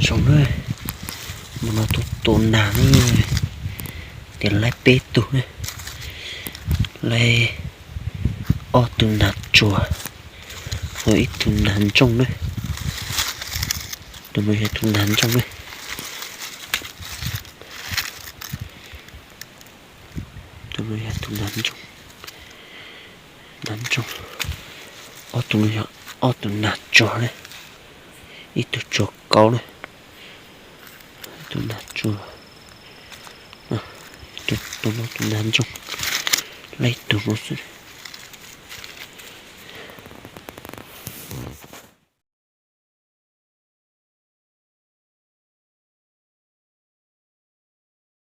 Zoo na, mus no tus tus nag na, tias laib peb tug na, laib ob tug nag tsuag, ho ib tug nag ntsooj na, tus no yog tus nag ntsooj na, tus no yog tus nag ntsooj, nag ntsooj, ob tug no yog ob tug nag tsuag na, ib tug tsuag kaub na, tus nag tsuag, tus no tus nag ntsooj, laib ib tug no xwb.